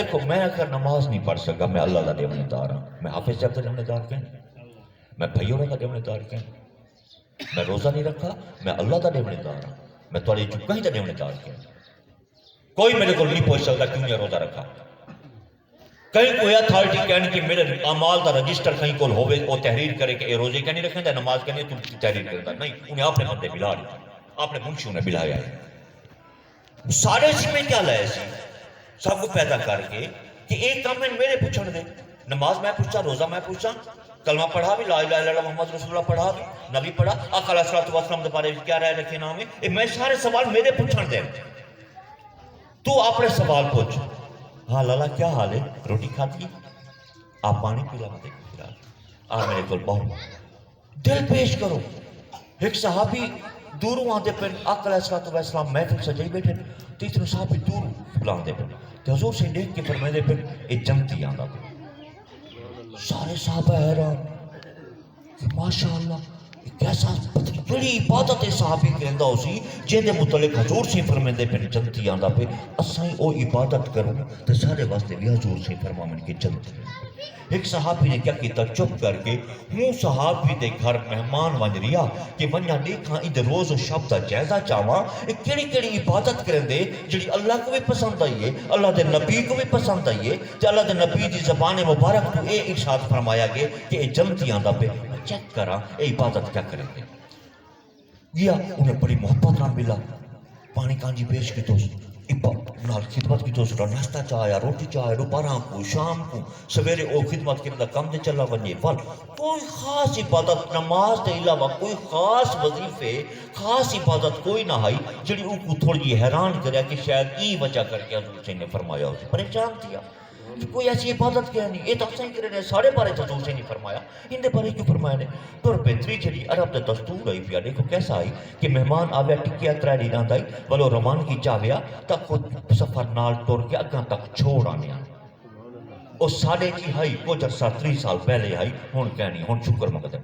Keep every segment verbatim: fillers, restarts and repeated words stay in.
دیکھو، میں اگر نماز نہیں پڑھ سکا، میں اللہ دا ݙیوݨے دار ہاں۔ میں حافظ صاحب دا ݙیوݨے دار کہیں؟ میں بھائی ہوراں دا ݙیوݨے دار کہیں؟ میں روزہ نہیں رکھا، میں اللہ دا ݙیوݨے دار ہاں۔ میں تہاݙے چوں کہیں دا ݙیوݨے دار کہیں؟ کوئی میݙے کول نہیں پوچھ سکدا کیوں نہیں روزہ رکھا۔ کہیں کوئی اتھارٹی کہنی کہ میݙے اعمال دا رجسٹر کہیں کول ہووے، او تحریر کرے کہ اے روزے کیوں نہیں رکھیندا، نماز کیوں نہیں، توں تحریر کریندا؟ نہیں، انہیں اپݨے بندے بلا ݙتے، اپݨے منشی انہیں بلایا ہے۔ سارے ذمے کیا لائے سی؟ سب کو پیدا کر کے کہ ایک کام میں میرے پوچھن دے۔ نماز میں پوچھاں، روزہ میں پوچھاں، کلمہ پڑھا بھی، لا الہ الا اللہ محمد رسول اللہ پڑھا بھی، نبی پڑھا، آقا علیہ الصلوۃ والسلام دے بارے وچ کیا رائے رکھے نام ہے، اے میں سارے سوال میرے پوچھن دے۔ تو اپنے سوال پوچھ، ہاں لالا کیا حال ہے، روٹی کھاتی؟ آ پانی پیلا مت، آ میرے کول بہو۔ دل پیش کرو۔ ہک صحابی دوروں آندے پن، آقا علیہ الصلوۃ والسلام محفل سجائی بیٹھے، تے اتنے صحابی دوروں بلاندے پن۔ تے حضور سائیں ݙیکھ کے فرمیندے پن، اے جنتی آندا پیا۔ سارے صحابہ حیران کہ ماشاءاللہ، اے کیسا، پتہ نہیں کیڑی عبادت اے صحابی کریندا ہوسی، جیندے متعلق حضور سائیں فرمیندے پن جنتی آندا پے۔ اساں او عبادت کروں تے ساݙے واسطے وی حضور سائیں فرماون کہ جنتی۔ ہک صحابی نے کیا کیتا؟ چپ کر کے ہوں صحابی دے گھر مہمان ونڄ رہیا کہ ونڄاں ݙیکھاں، ایندے روز و شب دا جائزہ چاواں، اے کیڑھی کیڑھی عبادت کریندے جیڑھی اللہ کوں وی پسند آئی ہے، اللہ دے نبی کوں وی پسند آئی ہے، تے اللہ دے نبی دی زبان مبارک توں اے ارشاد فرمایا ڳئے کہ اے جنتی آندا پئے، میں چیک کراں اے عبادت کیا کریندے۔ ڳیا، انہیں بڑی محبت نال ملا، پاݨی کانجی پیش کیتوس، عبا-، نال خدمت کیتوس، ناشتہ چا آیا، روٹی چا آیا، دوپہراں کوں، شام کوں، سویرے او خدمت کریندا کم تے چلا ونڄے۔ ول کوئی خاص عبادت، نماز دے علاوہ کوئی خاص وظیفے، خاص عبادت کوئی نہ ہئی جیڑھی اونکوں تھوڑی جئی حیران کریا کہ شاید ایں وجہ کر کے حضور سائیں نے فرمایا ہوسی۔ پریشان تھیا کہ کوئی ایسی عبادت کیا نہیں، اے تاں اساں ہی کریندے، ساݙے بارے تاں حضور سائیں نے فرمایا۔ ایندے بارے کیوں فرمایا نے؟ ٹر پئے۔ تریجھے ݙینہہ عرب دا دستور ہئی پیا، ݙیکھو کیسا ہئی کہ مہمان آویا، ٹکیا، ترے ݙینہہ رہندا ہئی، ولو روانگی چاویا تاں خود سفر نال ٹر کے اڳاں تک چھوڑ آنے ہن۔ او ساݙے جی ہئی، کجھ عرصہ، تریہہ سال پہلے ہئی، ہݨ کائنی، ہݨ شکر منگدے۔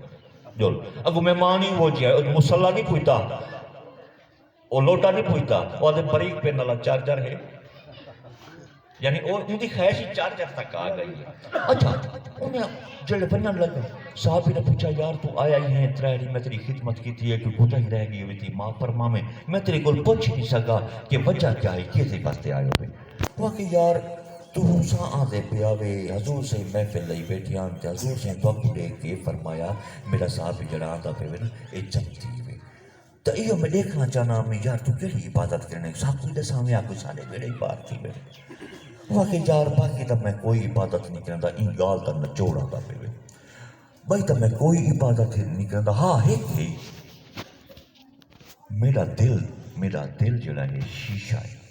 ڄل، اڳوں مہمان ہی اوہو جیہا ہے، او مصلی نہیں پڄدا۔ او لوٹا نہیں پڄدا، او آہدے بریک پن والا چارجر ہے۔ یعنی او، اوندی خواہش ہی چارجر تک آ ڳئی ہے۔ اچھا، انہیں جیڑھے ونڄݨ لڳے، صحابی نے پچھا، یار توں آیا ہی ہیں، ترے ݙینہہ میں تیری خدمت کیتی ہے، کوئی کوتاہی رہ ڳئی ہووے تاں معاف فرماویں، میں تیرے کول پچھ ہی نہیں سڳا کہ وجہ کیا ہے، کیندے واسطے آئے ہووے۔ او آکھے، یار توں روزہ آندے پیا وے، حضور سائیں محفل لائی بیٹھے ہن تے حضور سائیں تہاکوں ݙیکھ کے فرمایا، میݙا صحابی جیڑھا آندا پیا وے نا، اے جنتی وے۔ تاں ایہو میں ݙیکھݨا چاہنا میں، یار توں کیڑھی عبادت کریندے، ساکوں ݙساویں، آ کوئی ساݙے ٻیڑے ہی پار تھیوے۔ او آکھے، یار باقی تاں میں کوئی عبادت نہیں کریندا، ایں ڳالھ دا نچوڑ آندا پیا وے۔ ٻئی تاں میں کوئی عبادت نہیں کریندا، ہا ہک ہئی، میݙا دل، میݙا دل جیڑھا ہے شیشہ ہے۔